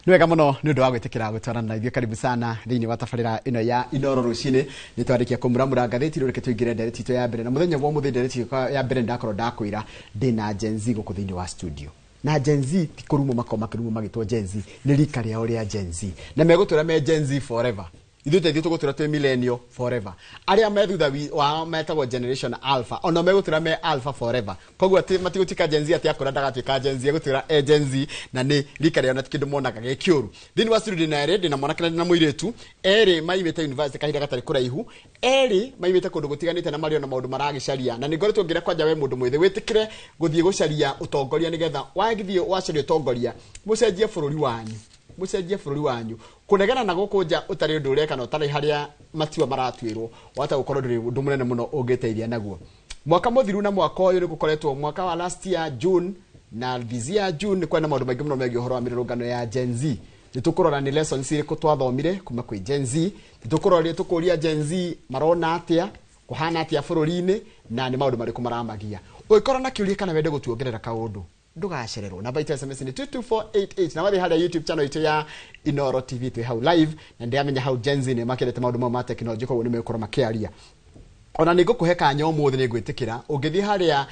Nĩ wega mũno nĩ ũndũ wa gwĩtĩkĩra gũtwarana na ithuĩ. Karibu sana thĩinĩ wa tabarĩra ĩno ya Inoro rũcinĩ. Nĩ twarĩkia kũmuramura ngathĩti, rĩu reke tũingĩre ndereti itũ ya mbere. Na mũthenya wa ũmũthĩ, ndereti itũ ya mbere, ndakorwo ndakwĩra ndĩna Gen Z gũkũ thĩinĩ wa studio. Na Gen Z ti kũrumwo makorwo makĩrumwo magĩtwo Gen Z, nĩ rika rĩao rĩa Gen Z, na megũtũra me Gen Z forever. Ithuĩ ta ithuĩ tũgũtũra twĩ millennial forever. Arĩa me thutha wao metagwo Generation Alpha, ona megũtũra me Alpha forever. Koguo atĩ matigũtuĩka Gen Z atĩ akũra ndagatuĩka Gen Z, egũtũra e Gen Z, na nĩ rika rĩao na ti kĩndũ monaga gĩ kĩũru. Thĩinĩ wa studio ndĩna erĩ, ndĩna mwanake na ndĩna mũirĩtu. Erĩ maimĩte university kahinda gatarĩ kũraihu, erĩ maimĩte kũndũ gũtiganĩte, na marĩ ona maũndũ maragĩcaria. Na nĩ ngoretwo ngĩra kwanja we mũndũ mwĩthĩ wĩtĩkĩre gũthiĩ gũcaria ũtongoria, nĩgetha wagĩthiĩ wacaria ũtongoria mũcenjie bũrũri wanyu, mũcenjie bũrũri wanyu. Kũnegena na gũkũ nja ũtarĩ ũndũ ũreka na ũtarĩ harĩa matua maratuĩrwo, wata gũkorwo ndũrĩ ũndũ mũnene mũno ũngĩteithia naguo. Mwaka mũthiru na mwaka ũyũ nĩ gũkoretwo, mwaka wa last year June na this year June, nĩ kwarĩ na maũndũ maingĩ mũno megiĩ ũhoro wa mĩrũrũngano ya Gen Z. Nĩ tũkũrora nĩ lessons irĩkũ twathomire kuma kwĩ Gen Z. Nĩ tũkũroria, tũkũria Gen Z marona atĩa, kũhana atĩa bũrũri-inĩ, na nĩ maũndũ marĩkũ maramagia. Ũngĩkorwo na kĩũria kana wende gũtuongerera kaũndũ, ndũgacererwo. Namba itũ ya SMS nĩ 22488, na wathiĩ harĩa YouTube channel itũ ya Inoro TV, twĩ hau live. Na ndĩramenya hau Gen Z nĩ makĩrete maũndũ mau ma tekinoronjĩ, koguo nĩ megũkorwo makĩaria. Ona nĩ ngũkũhe kanya ũmũthĩ, nĩ ngwĩtĩkĩra ũngĩthiĩ harĩa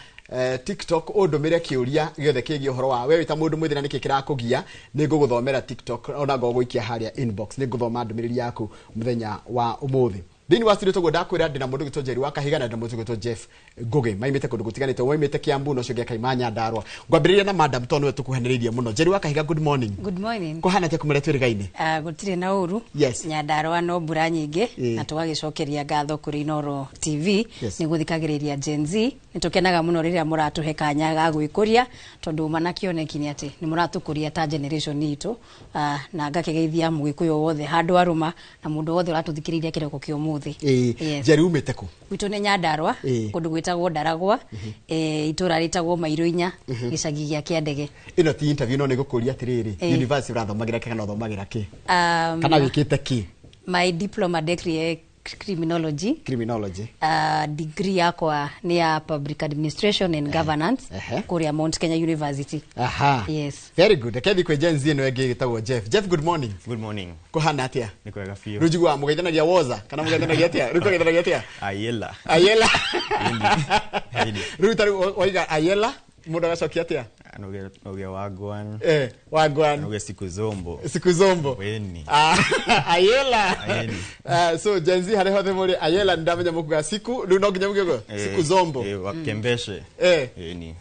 TikTok ũndũmĩre kĩũria gĩothe kĩgiĩ ũhoro wa we wĩ ta mũndũ mwĩthĩ na nĩkĩ kĩrakũgia. Nĩ ngũgũthomera TikTok, ona ngũgũikia harĩa inbox, nĩ ngũthoma ndũmĩrĩri yaku mũthenya wa ũmũthĩ. Thĩinĩ wa studio toguo ndakwĩra, ndĩna mũndũ gwĩtwo Njeri wa Kahiga na ndĩna mũndũ gwĩtwo Jeff Ngũgĩ. Maimĩte kũndũ gũtiganĩte, ũmwe aimĩte Kiambu na ũcio ũngĩ akaima Nyandarua. Ngwambĩrĩria na madam tondũ nĩwe tũkuhanĩrĩirie mũno. Njeri wa Kahiga, good morning. Good morning. Kũhana atĩa kumũrĩa twĩrĩgaine? Gũtirĩ na ũru. Nyandarua no mbura nyingĩ. Na tũgagĩcokeria ngatho kũrĩ Inoro TV nĩ gũthikagĩrĩria Gen Z. Nĩ tũkenaga mũno rĩrĩa mũratũhe kanya ga gwĩkũria, tondũ ma na kĩoneki nĩ atĩ nĩ mũratũkũria ta generation itũ. Na ngakĩgeithia mũgĩkũyũ wothe handũ arũma na mũndũ wothe ũratũthikĩrĩria kĩroko kĩa ũmũthĩ. Yes. Njeri, umĩte kũ? Gwitũ nĩ Nyandarua, kũndũ gwĩtagwo Ndaragwa, itũra rĩtagwo Mairũ Inya, gĩcagi gĩa Kĩandege. Ĩno ti interview, no nĩ ngũkũria atĩrĩrĩ, university ũrathomagĩra kĩ kana ũthomagĩra kĩ, kana wĩkĩte kĩ? My diploma degree criminology. Criminology. Degree yakwa nĩ ya public administration and governance kũrĩa Mount Kenya University. Yes. Very good. Reke thiĩ kwĩ Gen Z ĩno ĩngĩ ĩtagwo Jeff. Jeff, good morning. Good morning. Kũhana atĩa? Nĩ kwega biũ. Rĩu njiguaga mũgeithanagia woza, kana mũgeithanagia atĩa? Rĩu kũgeithanagia atĩa? Ayela. Ayela. Ĩni. Rĩu ta rĩu waiga ayela, mũndũ agacokia atĩa? Noge wagwan. Wagwan. Noge siku zombo. Siku zombo. Weni. Ah, ayela. Ayeni. Ah, so Gen Z harĩa hothe mũrĩ, ayela ndamenya mũkuga siku, rĩu no nginya muge ũguo? Siku zombo. Wakembeshe. Eni.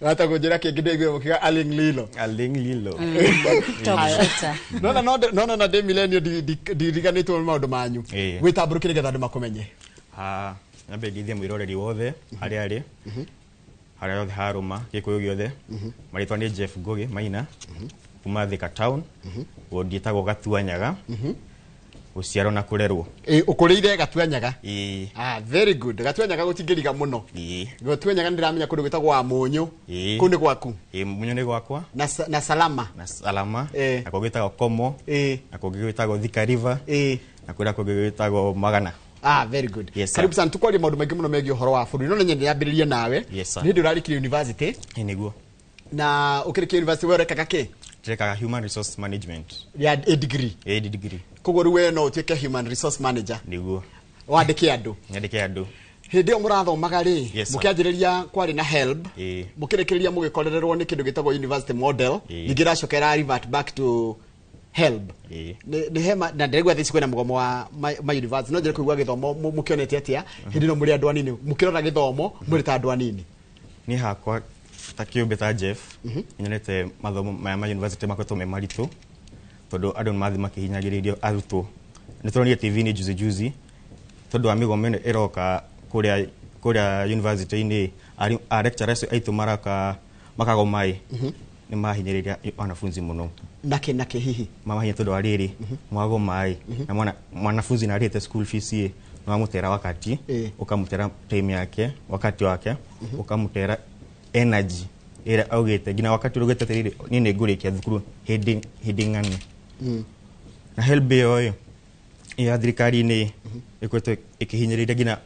Wata kũnjĩra kĩngĩ ndĩigue mũkiuga aling lilo. Aling lilo. Top shooter. Nona nona na ndĩ millennial, ndiriganĩtwo nĩ maũndũ manyu. Wĩtambũrũke nĩgetha andũ makũmenye. Ha, nyambe ngeithie mwĩroreri wothe harĩa arĩ. Harĩa hothe harũma gĩkũyũ gĩothe. Marĩtwa nĩ Jeff Ngugi Maina. Kuma Thika town. Wodi ĩtagwo Gatuanyaga. Gũciarwo na kũrerwo. Ũkũrĩire Gatuanyaga? Ĩĩ. Ah, very good. Gatuanyaga gũtingĩriga mũno. Gatuanyaga nĩ ndĩramenya kũndũ gwĩtagwo wa Mũnyũ. Kũu nĩ gwaku? Ĩĩ, Mũnyũ nĩ gwakwa. Na Salama. Na Salama. Na kũngĩ gwĩtagwo Komo. Na kũngĩ gwĩtagwo Thika River. Na kũrĩa kũngĩ gwĩtagwo Magana. Ah, very good. Yes, sir. Karibu sana. Tukwaria maũndũ maingĩ mũno megiĩ ũhoro wa bũrũri, no nĩ nyende yambĩrĩrie nawe. Yes, sir. Nĩ hĩndĩ ũrarĩkirie university? Ĩĩ, nĩguo. Na ũkĩrĩkia university we ũrekaga kĩ? Ndĩrekaga human resource management. Ya A degree? A degree. Koguo rĩu we no ũtuĩke human resource manager? Nĩguo. Wandĩke andũ? Nyandĩke andũ. Hĩndĩ ĩyo mũrathomaga rĩ, Yes, sir. mũkĩanjĩrĩria kwarĩ na HELB, mũkĩrĩkĩrĩria mũgĩkorererwo nĩ kĩndũ gĩtagwo university model, ningĩ ĩracoka ĩra revert back to HELB. Nĩ hema na ndĩraigua thaa ici kwĩna mũgomo wa ma university, no njĩre kũigua gĩthomo mũkĩonete atĩa hĩndĩ ĩno mũrĩ andũ anini, mũkĩrora gĩthomo mũrĩ ta andũ anini? Niĩ hakwa ta kĩũmbe ta Jeff, nyonete mathomo maya ma university makoretwo me maritũ, tondũ andũ nĩ mathiĩ makĩhinyagĩrĩrio arutwo. Nĩ tũronire TV-inĩ juzi juzi, tondũ wa mĩgomo ĩno ĩroka kũrĩa university-inĩ, a lecturers aitũ maraka makagoma ĩ, nĩ mahinyĩrĩria wanafunzi mũno. Nakĩ hihi? Mamahinya tondũ wa rĩrĩ, mwagoma ĩ, na mwanafunzi na arĩhĩte school fees ĩ, nĩ wamũtera wakati, ũkamũtera time yake, wakati wake, ũkamũtera energy ĩrĩa augĩte, nginya wakati ũrĩa augĩte atĩrĩrĩ, niĩ nĩ ngũrĩkia thukuru hĩndĩ ng'ane. Na HELB ĩyo ĩ ya thirikari-inĩ ĩkoretwo ĩkĩhinyĩrĩria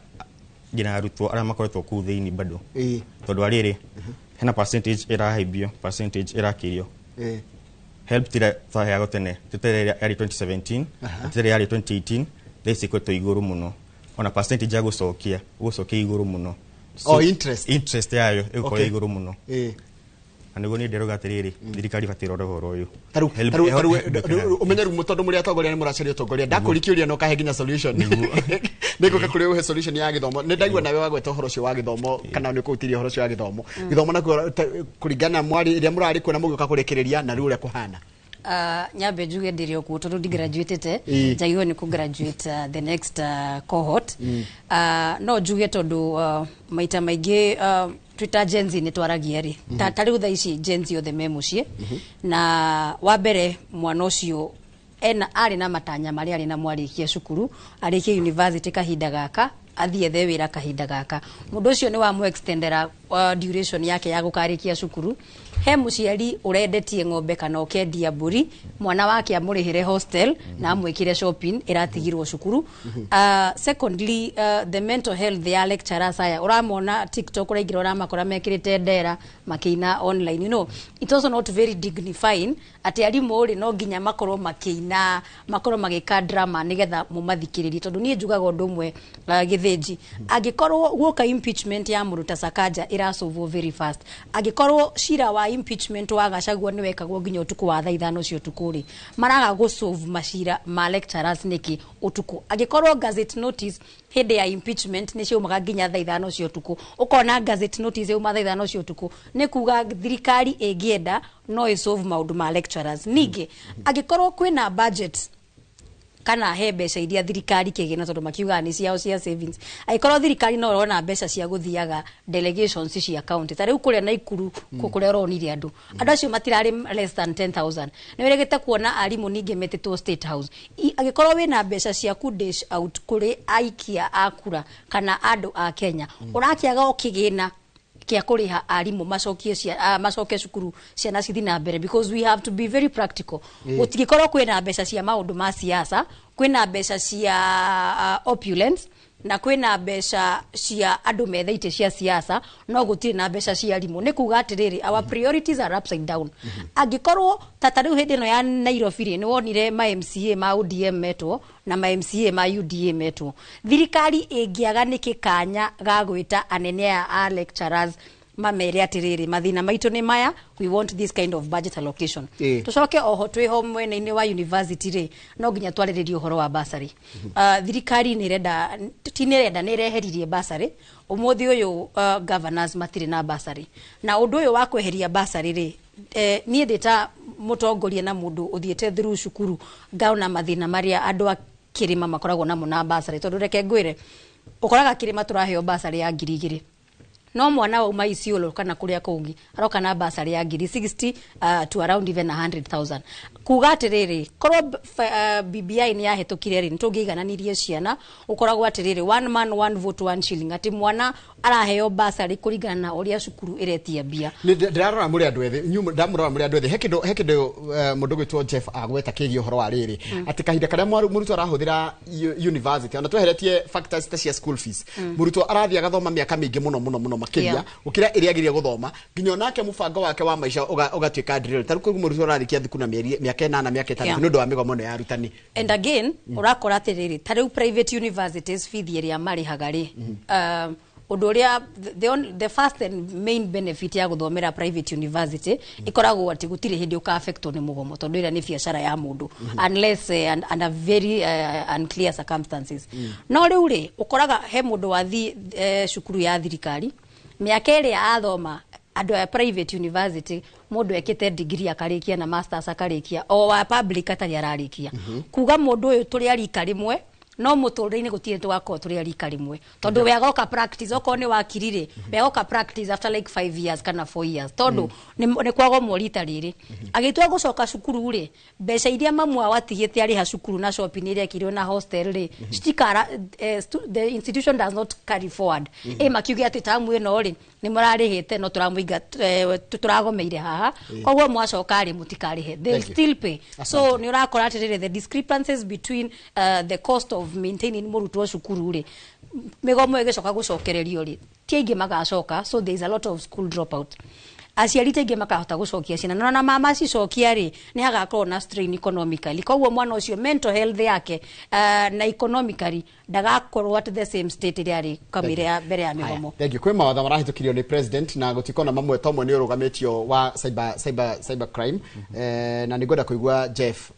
nginya arutwo arĩa makoretwo kũu thĩinĩ bado. Tondũ wa rĩrĩ, hena percentage ĩrahaimbio, percentage ĩrakĩrio. HELB tira twaheagwo tene tete yarĩ 2017 na tete yarĩ 2018, thaa ici ĩkoretwo igũrũ mũno, ona percentage ya gũcokia ũgũcokia igũrũ mũno. Oh, interest. Interest yayo ĩgũkorwo igũrũ mũno. Na nĩguo niĩ ndĩrauga atĩrĩrĩ, thirikari ĩbatiĩ ĩrore ũhoro ũyũ. Taru HELB taru taru HELB. Ũmenye rĩu tondũ mũrĩ atongoria nĩ mũracaria ũtongoria, ndakũria kĩũria no kahe nginya solution, nĩngũka kũrĩ ũhe solution ya gĩthomo. Nĩ ndaigua nawe wagweta ũhoro ũcio wa gĩthomo, kana nĩ kũhutirie ũhoro ũcio wa gĩthomo. Gĩthomo nakuo kũringana mwarĩ ĩrĩa mũrarĩ kuo na mũgĩũka kũrĩkĩrĩria na rĩu ũrĩa kũhana. Nyambe njuge ndĩrĩ o kuo tondũ ndigraduatĩte, njagĩrĩirwo nĩ kũ-graduate the next cohort. No njuge tondũ maita maingĩ twĩta Gen Z nĩ twaragia rĩ, ta rĩu thaa ici Gen Z othe me mũciĩ, na wa mbere mwana ũcio ena arĩ na matanya marĩa arĩ namo arĩkia cukuru, arĩkie university kahinda gaka, athiĩ ethe wĩra kahinda gaka. Mũndũ ũcio nĩ wamũ extendera duration yake ya gũkarĩkia cukuru. He mũciari ũrendetie ng'ombe kana ũkendia mbũri mwana wake amũrĩhĩre hostel na amwĩkĩre shopping ĩratigirwo cukuru. Secondly, the mental health ya lecturers aya ũramona TikTok, ũraingĩra ũramakora mekĩrĩte ndera makĩina online. It's also not very dignifying atĩ arimũ rĩ no nginya makorwo makĩina, makorwo magĩka drama nĩgetha mũmathikĩrĩrie, tondũ niĩ njugaga ũndũ ũmwe, Gĩthĩnji, angĩkorwo guoka impeachment ya mũndũ ta Sakaja ĩrasolvwo very fast, angĩkorwo cira wa impeachment wa Gachagua nĩ wekagwo nginya ũtukũ wa thaa 5 cia ũtukũ rĩ, maraga gũsolve macira ma lecturers nĩkĩ ũtukũ? Angĩkorwo gazette notice hĩndĩ ya impeachment nĩ ciaumaga nginya thaa 5 cia ũtukũ, ũkona gazette notice yauma thaa 5 cia ũtukũ, nĩ kuga thirikari ĩngĩenda no ĩsolve maũndũ ma lecturers. Ningĩ angĩkorwo kwĩna budget kana he mbeca iria thirikari kĩgĩna, tondũ makiugaga nĩ ciao cia savings, angĩkorwo thirikari no ĩrona mbeca cia gũthiaga delegations cia county, ta rĩu kũrĩa Naikuru, kũrĩa ũronire andũ acio matirarĩ less than 10,000, nĩ wĩrĩgĩte kuona arimũ ningĩ metĩtwo State House. Angĩkorwo wĩna mbeca cia ku dish out kũrĩ aikia a kura kana andũ a Kenya, ũrakĩaga o kĩgĩna kĩa kũrĩha arimũ macokie macoke cukuru, ciana cithi na mbere, because we have to be very practical. Gũtingĩkorwo kwĩna mbeca cia maũndũ ma siasa, kwĩna mbeca cia opulence, na kwĩna mbeca cia andũ metha itĩ cia siasa, no gũtirĩ na mbeca cia arimũ. Nĩ kuga atĩrĩrĩ, our priorities are upside down. Angĩkorwo ta rĩu hĩndĩ ĩno ya Nairobi rĩ, nĩ wonire ma MCA ma ODM metwo na ma MCA ma UDA metwo, thirikari ĩngĩaga nĩkĩ kanya ga gwĩta anene aya a lecturers mamere atĩrĩrĩ, mathĩna maitũ nĩ maya, we want this kind of budget allocation? Tucoke oho twĩho mwena-inĩ wa university rĩ, no nginya twarĩrĩrie ũhoro wa bursary. Thirikari nĩ ĩrenda, ti nĩ ĩrenda, nĩ ĩreheririe bursary. Ũmũthĩ ũyũ governors matirĩ na bursary, na ũndũ ũyũ wa kweheria bursary rĩ, niĩ ndĩ ta mũtongoria na mũndũ ũthiĩte through cukuru, ngaona mathĩna marĩa andũ a kĩrĩma makoragwo namo na bursary, tondũ reke ngwĩre, ũkoraga kĩrĩma tũraheo bursary ya 2,000, no mwana wauma Isiolo kana kuria kũngĩ aroka na bursary ya ngiri 60 to around even 100,000. Kuga atĩrĩrĩ, korwo BBI nĩ yahĩtũkire rĩ, nĩ tũngĩigananirie ciana. Ũkoragwo atĩrĩrĩ, one man one vote one shilling, atĩ mwana araheo bursary kũringana na ũrĩa cukuru ĩretia mbia. Nĩ ndĩrarora mũrĩ andũ ethĩ inyuĩ, ndamũrora mũrĩ andũ ethĩ, he kĩndũ mũndũ gwĩtwo Jeff agweta kĩgiĩ ũhoro wa rĩrĩ, atĩ kahinda karĩa mũrutwo arahũthĩra university, ona tweheretie factors ta cia school fees, mũrutwo arathiĩ agathoma mĩaka mĩingĩ mũno mũno mũno makĩria gũkĩra ĩrĩa agĩrĩire gũthoma, nginya onake mũbango wake wa maica ũgatuĩka drill. Ta rĩu kũu mũrutwo ararĩkia thukuru na mĩeri mĩaka 8, mĩaka 6, nĩ ũndũ wa mĩgomo ĩno ya arutani. And again, ũrakora atĩrĩrĩ, ta rĩu private universities fees ĩrĩa marĩhaga rĩ, ũndũ ũrĩa the first and main benefit ya gũthomera private university ĩkoragwo atĩ gũtirĩ hĩndĩ ũka-affectwo nĩ mũgomo, tondũ ĩrĩa nĩ biacara ya mũndũ, unless under very unclear circumstances. No rĩu rĩ, ũkoraga he mũndũ wathi cukuru ya thirikari, mĩaka ĩrĩa athoma, andũ a private university mũndũ ekĩte degree akarĩkia na masters akarĩkia, o wa public atarĩ ararĩkia. Kuga mũndũ ũyũ tũrĩ a rika rĩmwe, no mũtũrĩre-inĩ gũtirĩ tũgakorwo tũrĩ a rika rĩmwe, tondũ we agoka practice, okorwo nĩ wakiri rĩ, we agoka practice after like 5 years kana 4 years, tondũ nĩ kwagomwo rita rĩrĩ. Agĩtua gũcoka cukuru rĩ, mbeca iria mamu wao atigĩte arĩha cukuru na shopping ĩrĩa ekirwo na hostel rĩ, citikara the institution does not carry forward. Ĩ makiuge atĩ tamu ĩno rĩ, nĩ mũrarĩhĩte, no tũramũinga, tũragomeire haha, koguo mwacoka rĩ, mũtikarĩhe. They'll Thank you. still pay. So nĩ ũrakora atĩrĩrĩ, the discrepancies between the cost of maintaining mũrutwo cukuru rĩ, mĩgomo ĩgĩcoka gũcokererio rĩ, ti aingĩ magacoka, so there is a lot of school dropout. Aciari ta aingĩ makahota gũcokia ciana, na mama cicokia rĩ, nĩ hagakorwo na strain economically. Koguo mwana ũcio mental health yake na economically ndagakorwo at the same state ĩrĩa arĩ kamũira ya mbere ya mĩgomo. Thank you. Kwĩ mawatho marahĩtũkirio nĩ president na gũtikona mamwe tomwe nĩ ũrũgamĩtio wa cyber crime. Na nĩ ngwenda kũigua Jeff,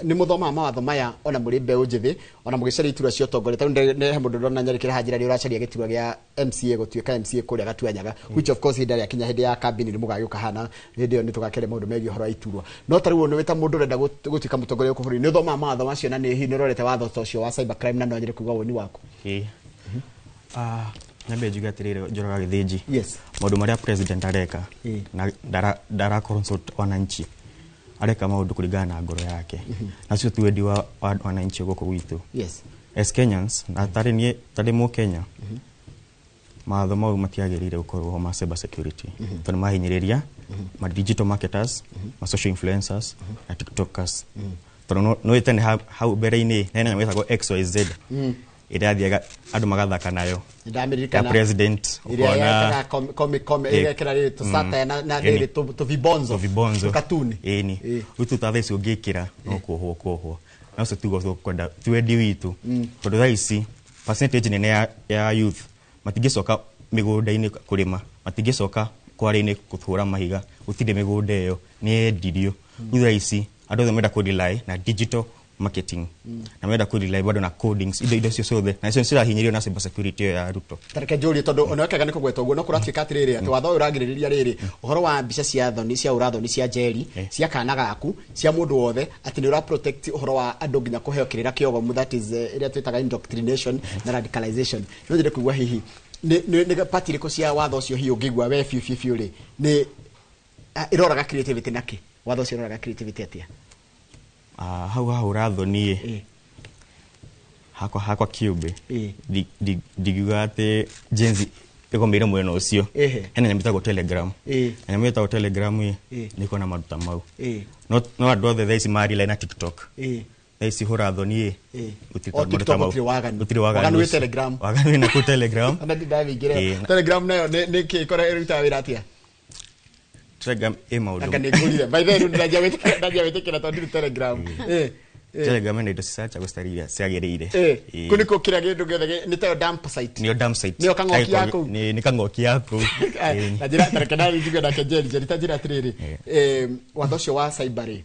nĩ mũthomaga mawatho maya ona mũrĩ mbeũ njĩthĩ, ona mũgĩcaria iturwa cia ũtongoria? Tondũ nĩ he mũndũ ndona nyarĩkĩra hanjĩra nĩ ũracaria gĩturwa gĩa MCA, gũtuĩka MCA kũrĩa Gatuanyaga, which of course hĩndĩ ĩrĩa kinya hĩndĩ ya kambini nĩ mũgagĩũka hana hĩndĩ ĩyo nĩ tũgakĩaria maũndũ megiĩ ũhoro wa iturwa. No ta rĩu nĩ wĩ ta mũndũ ũrenda gũtuĩka mũtongoria gũkũ bũrũri, nĩ ũthomaga mawatho macio, na nĩ hihi nĩ ũrorete watho ta ũcio wa cyber crime, na no nyende kũigua woni waku? Ĩĩ. Nyambe njuge atĩrĩrĩ, Njoroge Gĩthĩnji. Yes. Maũndũ marĩa president areka na ndara consult wananchi, areka maũndũ kũringana na ngoro yake, nacio ti wendi wa wananchi gũkũ gwitũ as Kenyans. Na tarĩ niĩ, tarĩ mũkenya, mawatho mau matiagĩrĩire gũkorwo ho ma cyber security, tondũ mahinyĩrĩria ma digital marketers, ma social influencers na tiktokers, tondũ no tene hau mbere-inĩ hena nyamũ ĩtagwo XYZ ĩrĩa yathiaga andũ magathaka nayo ya Ndamĩririkana. president. Ĩrĩa ũkona yekaga comic, ĩgekĩra rĩrĩ tũsatire na rĩrĩ tũvibonzo. Tũvibonzo. Tũkatuni. Ĩni. Rĩu tu ta thaa ici ũngĩkĩra no kuohwo kuohwo, na ũcio tiguo tũkwenda, ti wendi witũ, tondũ thaa ici percentage nene ya youth matingĩcoka mĩgũnda-inĩ kũrĩma, matingĩcoka kware-inĩ kũhũra mahiga, gũtirĩ mĩgũnda ĩyo, nĩ yendirio. Rĩu thaa ici andũ othe menda kũ-rely na digital marketing, na menda kũ-rely bado na codings, indo icio ciothe, na icio cirahinyĩrĩrio na cyber security ĩyo ya Ruto. Tareke njũrie, tondũ ona wekega nĩ kũgweta ũguo, no kũratuĩka atĩrĩrĩ, atĩ watho ũyũ ũragirĩrĩria rĩrĩ ũhoro wa mbica cia thoni, cia ũrathoni, cia njeri, cia kana gaku, cia mũndũ wothe, atĩ nĩ ũra protect ũhoro wa andũ nginya kũheo kĩrĩra kĩogomu, that is ĩrĩa twĩtaga indoctrination na radicalization. No nyende kũigua hihi nĩ part irĩkũ cia watho ũcio hihi ũngĩigua we biũ biũ biũ rĩ nĩ ĩroraga creativity, nake watho ũcio ũroraga creativity atĩa? Hau hahũra thoni ĩ, hakwa kĩũmbe, ndingiuga atĩ Gen Z ĩgomeire mwena ũcio. Hena nyamũ ĩtagwo Telegram. Na nyamũ ĩtagwo Telegram ĩ, nĩ ĩkoragwo na maruta mau. No andũ othe thaa ici marely na TikTok. Thaa ici hũra thoni ĩ, gũtirĩ O maruta TikTok mau. Gũtirĩ waganu. Gũtirĩ waganu Waganu wĩ ũcio. Telegram. Waganu wĩ nakũu Telegram. Ona ndindamĩingĩra. Telegram nayo nĩ kĩ ĩkoragwo ĩrutaga wĩra atĩa? Telegram ĩ maũndũ. Anga nĩ ngũrire. By the way, rĩu ndanjia gwĩtĩkĩra tondũ ndirĩ Telegram. Telegram ĩna indo cicachagwo citarĩ iria ciagĩrĩire. Kũu nĩkuo kĩrĩa kĩndũ gĩothe nĩ tayo dump site. Nĩyo dump site. Nĩyo kang'oki yaku. Nĩ kang'oki yaku. Na njĩra tareke nawe njigue nake Jerry. Jerry, ta njĩra atĩrĩrĩ, watho ũcio wa cyber rĩ,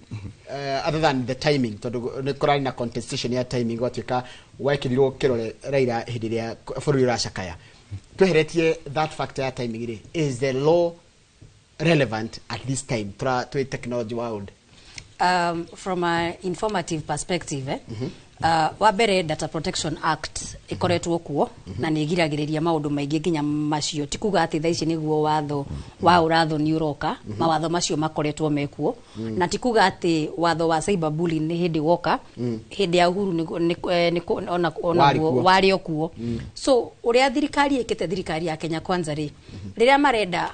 other than the timing, tondũ nĩ kũrarĩ na contestation ya timing, gwatuĩka wekĩrirwo kĩrore Raila hĩndĩ ĩrĩa bũrũri ũracakaya, tweheretie that factor ya timing rĩ, is the law relevant at this time tura twĩ technology world? From an informative perspective, wa mbere, Data Protection Act ĩkoretwo kuo na nĩ ĩgiragĩrĩria maũndũ maingĩ nginya macio. Ti kuga atĩ thaa ici nĩguo watho wa ũrathoni ũroka, mawatho macio makoretwo mekuo, na ti kuga atĩ watho wa cyber bullying nĩ hĩndĩ woka. Hĩndĩ ya Uhuru ona Warĩ guo kuo. Warĩ o kuo. So ũrĩa thirikari ĩkĩte, thirikari ya Kenya Kwanza rĩ, rĩrĩa marenda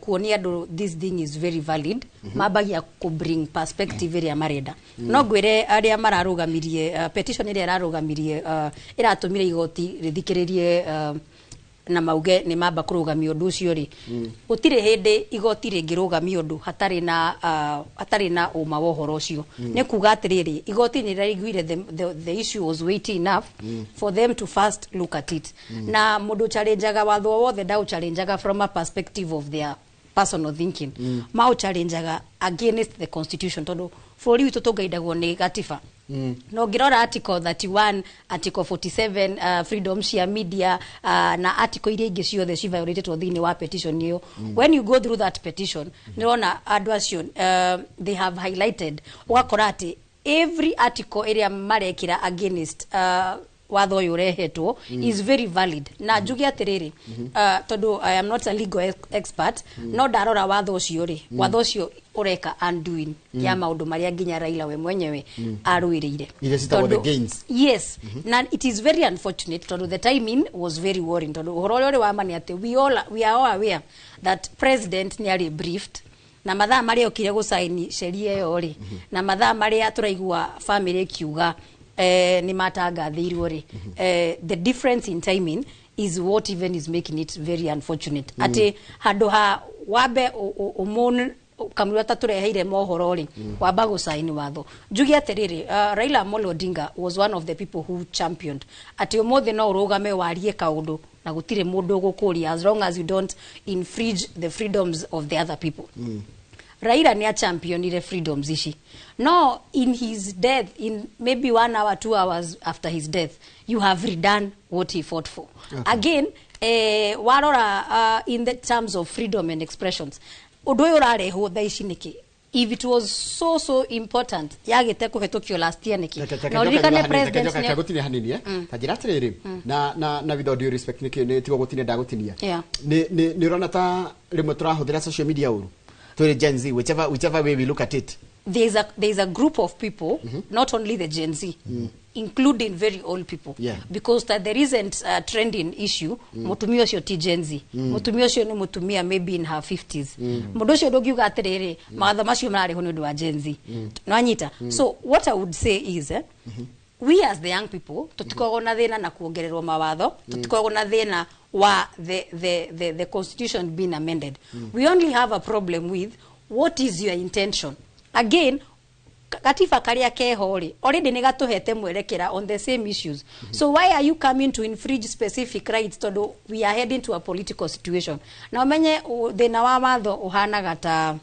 kuonia andũ this thing is very valid, mambagia ku bring perspective ĩrĩa marenda. No ngwĩre arĩa mararũgamirie petition ĩrĩa ĩrarũgamirie, ĩratũmire igoti rĩthikĩrĩrie na mauge nĩ mamba kũrũgamia ũndũ ũcio rĩ, gũtirĩ hĩndĩ igoti rĩngĩrũgamia ũndũ hatarĩ na ũma wa ũhoro ũcio. Nĩ kuga atĩrĩrĩ, igoti nĩ rĩraiguire the issue was weighty enough for them to first look at it. Na mũndũ challengeaga watho o wothe ndaũchallengeaga from a perspective of their personal thinking, maũchallengeaga against the constitution, tondũ bũrũri witũ tũngaindagwo nĩ gatiba. Na ũngĩrora article 31, article 47, freedom cia media, na article iria ingĩ ciothe civiolatetwo thĩinĩ wa petition ĩyo, when you go through that petition nĩ ũrona andũ acio they have highlighted, ũgakora atĩ every article ĩrĩa marekĩra against watho ũyũ ũrehetwo is very valid. Na njuge atĩrĩrĩ, tondũ I am not a legal expert, no ndarora watho ũcio rĩ, watho ũcio ũreka undoing ya maũndũ marĩa nginya Raila we mwenyewe arũĩrĩire. Iria ciĩtagwo the Tondũ- gains. Yes, na it is very unfortunate tondũ the timing was very worrying, tondũ ũhoro ũrĩa ũrĩ wa ma nĩ atĩ we are all aware that president nĩ arĩ briefed na mathaa marĩa okire gũcaini sheria ĩyo rĩ, na mathaa marĩa tũraigua family ĩkiuga nĩ matangathĩirwo rĩ, the difference in timing is what even is making it very unfortunate, atĩ handũ ha Wambe umone kamurwa tatureheire mohoro ri wamba gusaini watho. Njuge atiriri, Raila Amolo Odinga was one of the people who championed ati umuthi no urugame warie kaundu na gutire mundu ugukuria as long as you don't infringe the freedoms of the other people. Raila ni a championire freedoms ici. No, in his death, in maybe 1 hour, 2 hours after his death, you have redone what he fought for. Okay. Again, warora in the terms of freedom and expressions, undu uyu urarehwo thaa ici niki? If it was so important, yagite kuhetukio last year niki? Na uririkane president ni gutinia hanini ta njira atiriri na with all due respect niki ni tigo gutinia ndagutinia ni urona ta rimwe turahuthira social media uru turi Gen Z, whichever way we look at it, there's a group of people, not only the Gen Z, including very old people, because that there isn't a trending issue. Mutumia ucio ti Gen Z, mutumia ucio ni mutumia maybe in her 50s. Mundu ucio ndungiuga atiriri mawatho macio mararihwo ni undu wa Gen Z. Nwanyita. So what I would say is, we as the young people tutikoragwo na thina na kuongererwo mawatho, tutikoragwo na thina wa the constitution being amended. We only have a problem with what is your intention. Again, katiba karia keho ri already ni gatuhete mwerekera on the same issues. So why are you coming to infringe specific rights tondu we are heading to a political situation? Na umenye thina wa watho uhanaga ta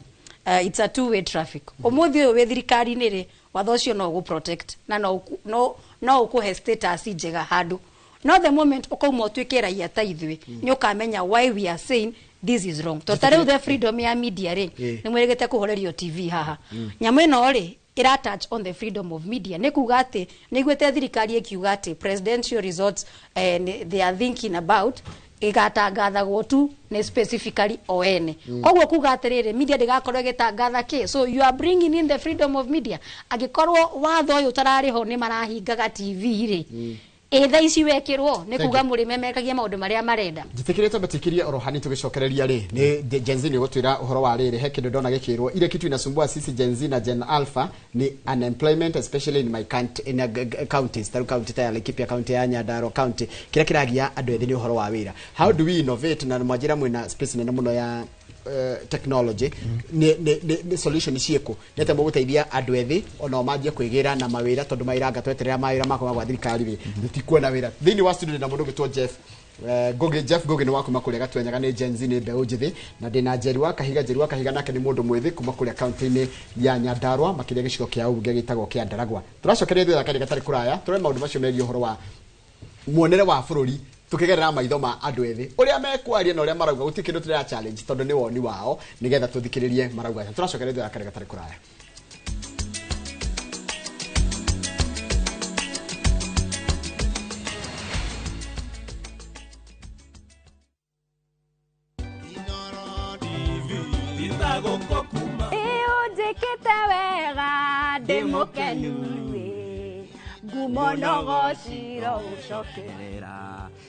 it's a two way traffic. Umuthi uyu wi thirikari-ini ri watho ucio no ugu protect na no ukuhe status njega handu. No the moment ukauma utuike raia ta ithui ni ukamenya why we are saying this is wrong. To tariu the freedom ya media ri ni mwirigite kuhorerio TV haha. Nyamu ino ri ira touch on the freedom of media. Ni kuga ati ni gwete thirikari ikiuga ati presidential results they are thinking about igatangathagwo tu ni specifically o ene. Koguo kuga atiriri media ndigakorwo igitangatha ki. So you are bringing in the freedom of media. Angikorwo watho uyu utarari ho ni marahingaga TV ri etha ici wekirwo ni kuga murime mekagia maundu maria marenda. Njitikirite batikirie oro hani tugicokereria ri ni Gen Z ni gutwira uhoro wa riri he kindu ndona gikirwo ile kitu inasumbua sisi Gen Z na Gen Alpha ni unemployment, especially in my country, in counties taru county ta Laikipia county ya Nyandarua county kira kiragia andu ethi ni uhoro wa wira. How do we innovate na mwajira mwina space nene muno ya technology ni solution cieko nete muguteithia andu ethi ona manjie kwigira na mawira tondu mawira ngatweterera mawira makwa gwa thirikari ri tikuona wira thiini wa studio na mundu gwitwo Jeff Ngugi. Jeff Ngugi ni wa kuma kuria Gatwenyaga ni Gen Z ni mbeu njithi na ndina Njeri wa Kahiga. Njeri wa Kahiga nake ni mundu mwithi kuma kuria kaunti-ini ya Nyandarua makiria gicigo kia ubunge gitagwo kia Ndaragwa. Turacokeria thutha kari gatari kuraya turore maundu macio megie uhoro wa muonere wa bururi tukigerera maitho ma andu ethi uria mekwaria na uria marauga guti kindu turera challenge tondu ni woni wao nigetha tuthikiririe marauga. Turacokeria thutha kari gatari kuraya.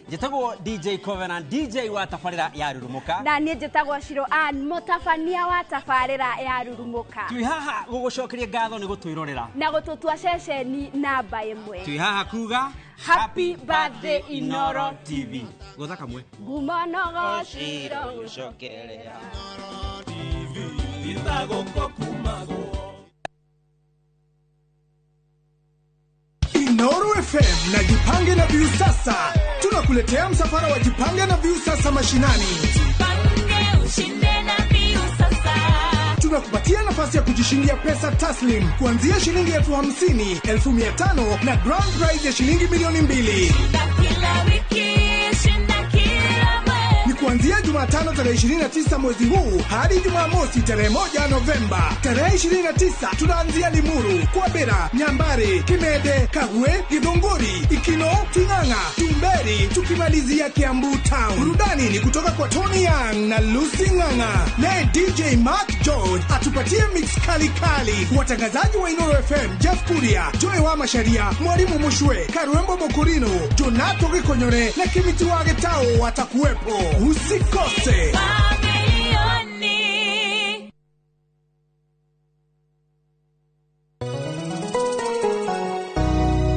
Njĩtagwo DJ Covenant, DJ wa tabarĩra ya Rurumuka. Na niĩ njĩtagwo Shiro Ann, mũtabania wa tabarĩra ya Rurumuka. Twĩ haha gũgũcokeria ngatho nĩ gũtwĩrorera na gũtũtua ceceni namba ĩmwe. Twĩ haha kuga Happy birthday Inoro TV. Gũtha kamwe ngumo nogo ciro gũcokeria. Inoro FM na Jipange na Viusasa. Tunakuletea msafara wa Jipange na Viusasa mashinani. Jipange ushinde na Viusasa. Tunakupatia nafasi ya kujishindia pesa taslim kuanzia shilingi 50,000, 500,000 na grand prize ya shilingi 2,000,000. Kila wiki shinda kila mwezi. Ni kuanzia Jumatano tarehe 29 mwezi huu hadi Jumamosi tarehe 1 Novemba. Tarehe 29 tunaanzia Limuru, Kwabera, Nyambare, Kimede, Kagwe, Githunguri, Ikino, Ting'ang'a, Tumberi, tukimalizia Kiambu Town. Burudani ni kutoka kwa Tony Young na Lucy Ng'ang'a. Naye DJ Mark George atupatie mix kali kali. Watangazaji wa Inoro FM Jeff Kuria, Joy wa Masharia, Mwalimu Mushwe, Karuembo Mokurino, Jonato Gikonyore na Kimiti wa Getao watakuwepo. Usikose.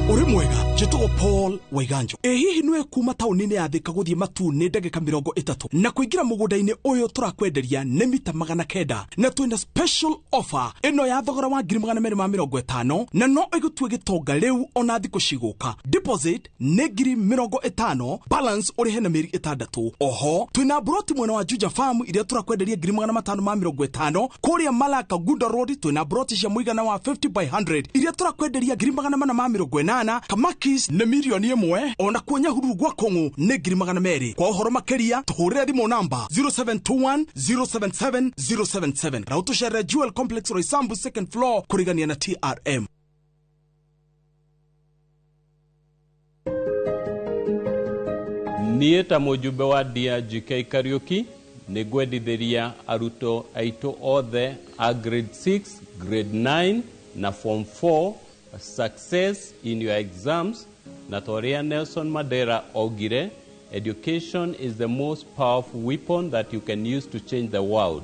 Uri mwega, njĩtagwo Paul Paul Waiganjo. Ĩ hihi nĩwe kuma taũni-inĩ ya Thika gũthiĩ Matuu nĩ ndagĩka 30 na kũingĩra mũgũnda-inĩ ũyũ tũrakwenderia nĩ mita 900 na twĩna special offer ĩno ya thogora wa 250,000 na no ĩgũtue gĩtonga rĩu ona thikũ cigũka. Deposit nĩ 50,000, balance ũrĩhe na mĩeri 6. Oho twĩna broti mwena wa Juja Farm iria tũrakwenderia 550,000. Kũrĩa Malaka Gunda Road twĩna broti cia mũigana wa 50 by 100 iria tũrakwenderia 480,000. Kamakis nĩ 1,000,000, ona kuo Nyahururu gwa Kũng'ũ nĩ 200,000. Kwa ũhoro makĩria tũhũrĩre thimũ namba 0721 077 077 na ũtũcerere Jewel Complex Roysambu second floor kũrigania na TRM. Niĩ ta mũjumbe wa DRGK Kariuki nĩ ngwendithĩria arutwo aitũ othe a grade 6, grade 9 na form 4 success in your exams, na ta ũrĩa Nelson Mandela augire, education is the most powerful weapon that you can use to change the world.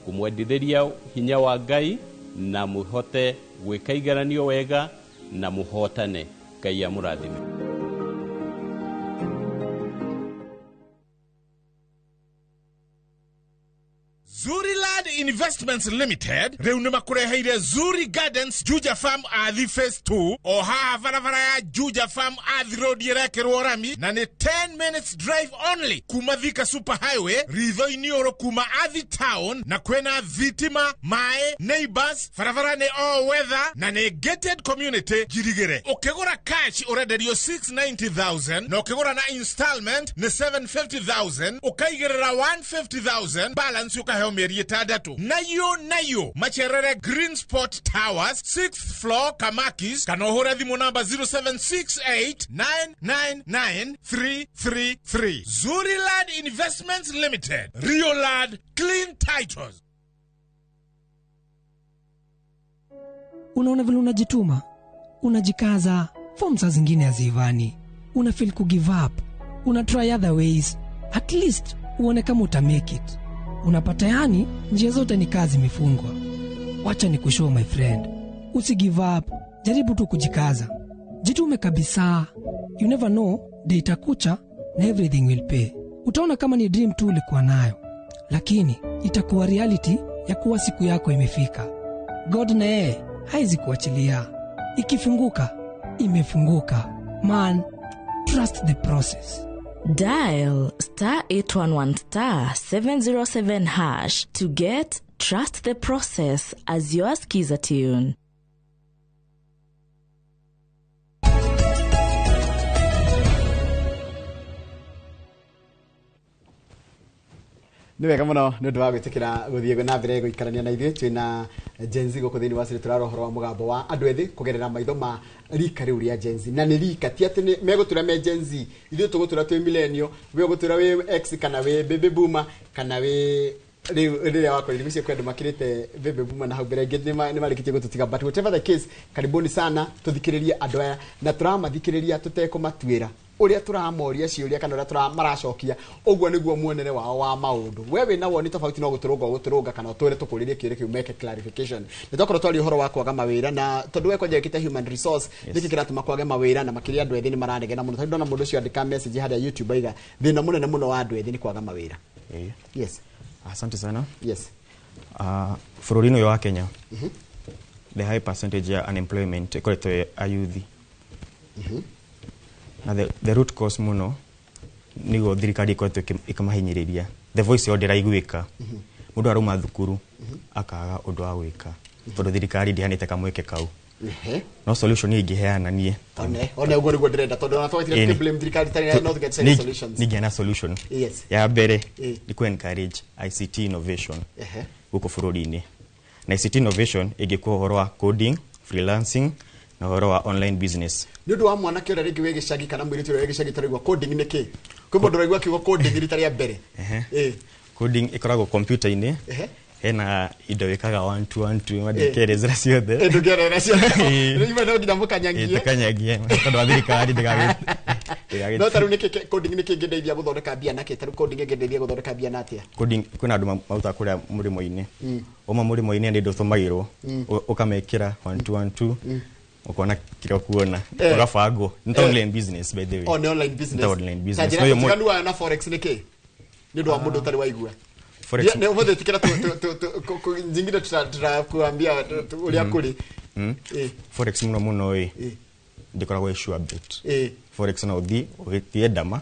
Kũmwendithĩria hinya wa Ngai na mũhote gwĩka igeranio wega na mũhotane. Ngai amũrathime. Zuriland Investments Limited rĩu nĩ makũreheire Zuri Gardens Juja Farm Athi Phase 2 o haha barabara ya Juja Farm Athi Road ĩrekĩrwo rami na nĩ 10 minutes drive only kuma Thika Super Highway ritho-inĩ ũrũ kuma Athi Town, na kwĩna thitima, maĩ, neighbors, barabara nĩ all weather na nĩ gated community njirigĩre. Ũkĩgũra cash ũrenderio 690,000 na ũkĩgũra na installment nĩ 750,000, ũkaigĩrĩra 150,000 balance ũkaheo mĩeri 6. Nayo macerere Green Spot Towers 6th floor Kamakis, kana ũhũre thimũ namba 0768 999 333. Zuriland Investments Limited, Riolad Clean Titles. Unaona vile unajituma, unajikaza, form saa zingine haziivani, una feel ku give up, una try other ways, at least uone kama uta make it. Unapata yani njia zote ni kazi imefungwa. Wacha ni kushow my friend, usi give up, jaribu tu kujikaza, jitume kabisa. You never know, day itakucha na everything will pay. Utaona kama ni dream tu ulikuwa nayo, lakini itakuwa reality ya kuwa siku yako imefika. God na yeye haizi kuachilia. Ikifunguka, imefunguka. Man, trust the process. Dial star 811 star 707 hash to get Trust the Process as your skiza tune. Nĩ wega mũno nĩ ũndũ wa gwĩtĩkĩra gũthiĩ na mbere gũikarania na ithuĩ. Twĩna Gen Z gũkũ thĩinĩ wa city, tũrarora ũhoro wa mũgambo wa andũ ethĩ kũgerera maitho ma rika rĩu rĩa Gen Z. Na nĩ rika ti atĩ megũtũra me Gen Z, ithuĩ tũgũtũra twĩ millennial, we ũgũtũra wĩ X kana wĩ baby boomer kana wĩ rĩu rĩrĩa wakorire mĩciĩ kwĩ andũ makĩrĩte baby boomer na hau mbere ingĩ nĩ marĩkĩtie gũtũtiga. But whatever the case, karibuni sana tũthikĩrĩrie andũ aya na tũramathikĩrĩria tũtekũmatuĩra ũrĩa tũramoria ciũria kana ũrĩa maracokia, ũguo nĩguo muonere wao wa maũndũ. We wĩna woni tofauti no gũtũrũnga ũgũtũrũnga kana ũtwĩre tũkũrĩrie kĩũria kĩu meke clarification. Nĩ twakorwo twaria ũhoro wa kwaga mawĩra, na tondũ we kwanja wĩkĩte human resource, nĩkĩ kĩratũma kwage mawĩra na makĩria andũ ethĩ nĩ maranegena mũno. Tondũ ndona mũndũ ũcio andĩka message harĩa YouTube aiga thĩna mũnene mũno wa andũ ethĩ nĩ kwaga mawĩra. Yes. Asante sana. Yes. Bũrũri-inĩ ũyũ wa Kenya, the high percentage ya unemployment ĩkoretwo a youth. Na the root cause mũno nĩguo thirikari ĩkoretwo ĩkĩmahinyĩrĩria. The voice yao ndĩraiguĩka. Mũndũ arauma thukuru akaga ũndũ wa gwĩka tondũ thirikari ndĩheanĩte kamweke kau. No solution ingĩheana niĩ. One ũguo nĩguo ndĩrenda, tondũ ona twagĩtire tũkĩ blame thirikari tarĩ not get any solutions. Ningĩheana solution. Yes. Ya mbere nĩ kũ encourage ICT innovation gũkũ bũrũri-inĩ. Na ICT innovation ĩngĩkwo ũhoro wa coding, freelancing na ũhoro wa online business. Nĩ ũndũ wa mwanake ũrĩa rĩngĩ wĩ gĩcagi kana mũirĩtu ũrĩa wĩ gĩcagi taraigua coding nĩ kĩ? Kwĩ mũndũ ũraigua kiugo coding rita rĩa mbere. Coding ĩkoragwo computer-inĩ. Hena indo wĩkaga 1 2 1 2 mandĩkerezera ciothe. Ndũngĩerera ciothe. Rĩu no nginya mũkanyangie. Tũkanyangie tondũ wa thirikari ndĩgagĩ. No tarĩu nĩkĩ coding nĩkĩ ĩngĩndeithia gũthondeka mbia nakĩ? Tarĩu coding ĩngĩndeithia gũthondeka mbia na atĩa? Coding kwĩna andũ marutaga kũrĩa mũrĩmo-inĩ. Uma mũrĩmo-inĩ nĩ indo ũtũmagĩrwo ũkamekĩra 1 2 1 2 Ukona kira kuona urabango nĩ online business, by the way. Oh, nĩ online business. Nĩ online business. Ta njĩra tiganu na forex nĩ kĩ? Nĩ ũndũ wa mũndũ ũtarĩ waigua. Forex nĩ ũmũthĩ tikira nyingine tutakuambia ũrĩa kũrĩ. Forex mũno mũno ĩ ndĩkoragwo ĩ sure bet. Forex no ũthiĩ ũgĩtie ndama,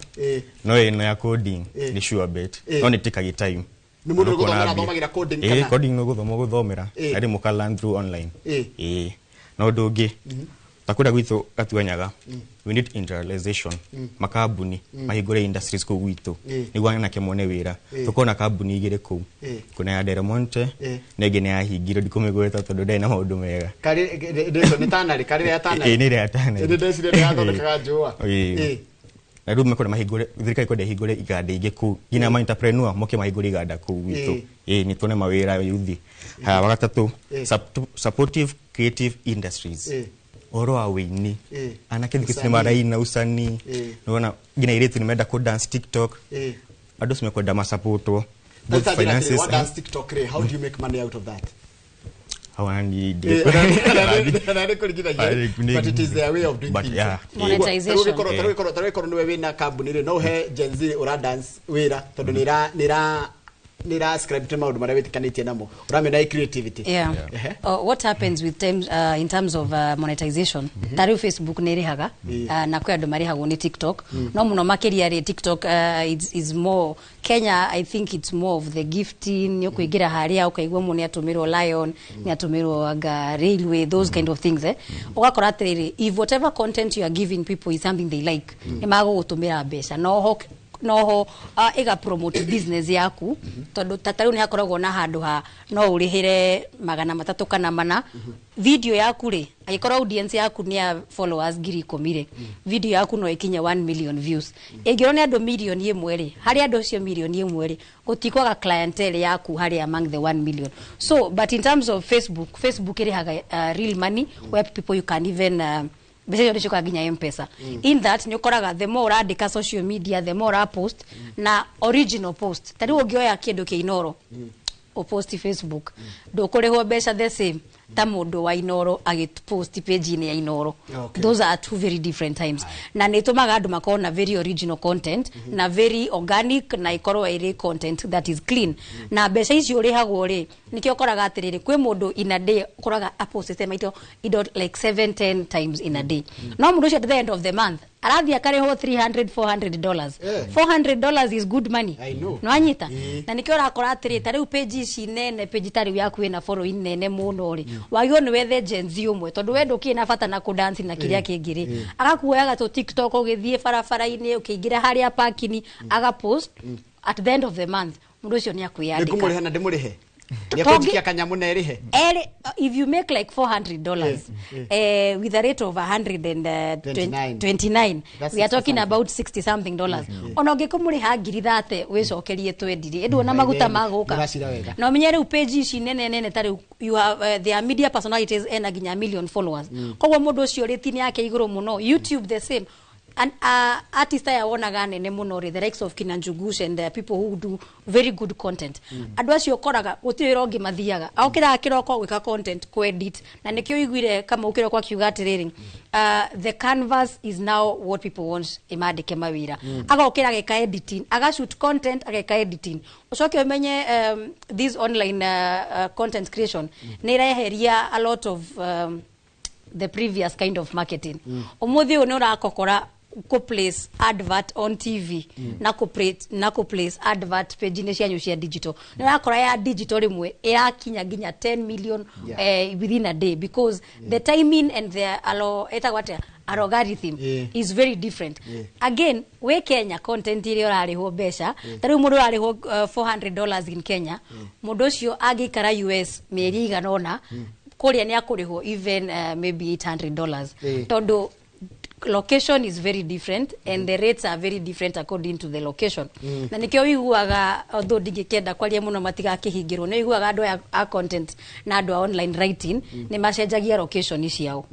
no ĩno ya coding nĩ sure bet, no nĩ tĩkagi time. Nĩ mũndũ gũthomera athomagĩra coding kana? Coding nĩ gũthoma gũthomera na rĩmwe ũka learn through online. Na ũndũ ũngĩ ta kũrĩa gwitũ Gatuanyaga, we need industrialization, makambuni mahingũre industries kũu gwitũ nĩguo anake mone wĩra. Tũkorwo na kambuni igĩrĩ kũu, kuna ya Del Monte na ĩngĩ nĩ yahingirwo, ndikũmĩgweta tondũ ndarĩ na maũndũ mega. Nĩ Tanarĩ, karĩ ya Tanarĩ? Ĩĩ, nĩ ĩrĩa ya Tanarĩ. Nĩ ndeciria nĩ yathondekaga njũa. Na rĩu mekwenda mahingũre, thirikari kwenda ĩhingũre iganda ingĩ kũu, nginya ma entrepreneur moke mahingũre iganda kũu gwitũ. Nĩ tuone mawĩra yuthi. Haya, wa gatatũ, supportive creative industries. Ũhoro wa wĩini, anake thikũ ici nĩ maraina usanii, nĩwona nginya airĩtu nĩ menda kũ dance TikTok, andũ acio mekwenda masapotwo. Both finances. What dance TikTok, how do you make money out of that? But it is their way of doing things. Monetization. Tarĩkorwo nĩwe wĩna kambuni rĩ, no ũhe Gen Z ũra dance wĩra tondũ nĩ scribe to maũndũ marĩa wĩtĩkanĩtie namo, ũramena creativity. What happens with times, in terms of monetization, ta rĩu Facebook nĩ ĩrĩhaga, na kwĩ andũ marĩhagwo nĩ TikTok, no mũno makĩria rĩ TikTok is more Kenya, I think it's more of the gifting, nĩ ũkũingĩra harĩa ũkaigua mũndũ nĩ atũmĩrwo lion, nĩ atũmĩrwo anga railway, those kind of things. Ũgakora atĩrĩrĩ, if whatever content you are giving people is something they like, nĩ magũgũtũmĩra mbeca noho noho iga promote business yaku, tondu ta riu ni hakoragwo na handu ha no urihire 300 kana 4 video yaku ri agikorwo audience yaku ni ya followers 10,000 ri video yaku no ikinye 1 million views, ingirwo ni andu milioni 1 ri hari andu acio milioni 1 ri gutikwaga clientele yaku hari among the 1 million. So but in terms of Facebook irihaga real money where people you can even mbeca icio nĩciũkaga nginya M-Pesa. In that nĩ ũkoraga the more ũrandĩka social media, the more ũrapost na original post. Ta rĩu ũngĩoya kĩndũ kĩa Inooro ũposti Facebook, ndũkũrĩhwo mbeca the same ta mũndũ wa Inooro agĩpost page-inĩ ya Inooro. Those are two very different times. Na nĩ ĩtũmaga andũ makorwo na very original content na very organic na ĩkorwo ĩrĩ content that is clean. Na mbeca icio ũrĩhagwo rĩ, nĩkĩo ũkoraga atĩrĩrĩ, kwĩ mũndũ in a day ũkoraga apostĩte maito indo like 7 10 times in a day. No mũndũ ũcio at the end of the month arathiĩ akarĩhwo $300 $400. $400 is good money. No anyita. Na nĩkĩo ũrakora atĩrĩ, ta rĩu page ici nene, page ta rĩu yaku ĩna following nene mũno rĩ, wagĩrĩirwo nĩ wethe Gen Z ũmwe tondũ we ndũkĩrĩ na bata na kũdance na kĩrĩa kĩngĩ rĩ, agakuoyaga tũ TikTok ũgĩthiĩ barabara-inĩ ũkĩingĩra harĩa parking agapost at the end of the month mũndũ ũcio nĩ akwĩyandĩka. Nĩngũmũrĩha na ndĩmũrĩhe. Nĩakũnjikia kanyamũ na ĩrĩhe. If you make like $400 with a rate of 129, we are talking about 60 something dollars. Ona ũngĩkũmũrĩha 30,000 wĩcokerie 20 ĩndũ ona maguta magũka. Na ũmenye rĩu page ici nene nene ta rĩu you have there are media personalities ena nginya million followers. Koguo mũndũ ũcio rate yake igũrũ mũno. YouTube the same. And artist aya wonaga nene mũno rĩ, the likes of Kina Njugush and the people who do very good content. Andũ acio ũkoraga gũtirĩ wĩra ũngĩ mathiaga, okĩraga kĩroko gwĩka content, kũ-edit, na nĩkĩo ũiguire Kamau kĩroko akiuga atĩrĩrĩ, the canvas is now what people want ĩmandĩke mawĩra. Agokĩra ageka editing, agashoot content, ageka editing. Ũcoke ũmenye this online content creation nĩ ĩreheria a lot of the previous kind of marketing. Ũmũthĩ ũyũ nĩ ũrakokora ko place advert on TV na ko place advert page ni cianyu cia digital. Nĩ ũrakora ya digital rimwe ĩrakinya nginya 10 million within a day because the timing and the etagwo atĩa algorithm is very different. Again, we Kenya content iria ũrarĩhwo mbeca, ta rĩu mũndũ ũrarĩhwo $400 in Kenya, mũndũ ũcio angĩikara US mĩeri igana ũna, kũrĩa nĩ akũrĩhwo even maybe $800. Tondũ location is very different and the rates are very different according to the location. Na nikio wiguaga although ndingĩkĩenda kwaria mũno matigakĩhingĩrwo, nĩ wiguaga andũ aya a content na andũ a online writing nĩ macenjagia location ciao.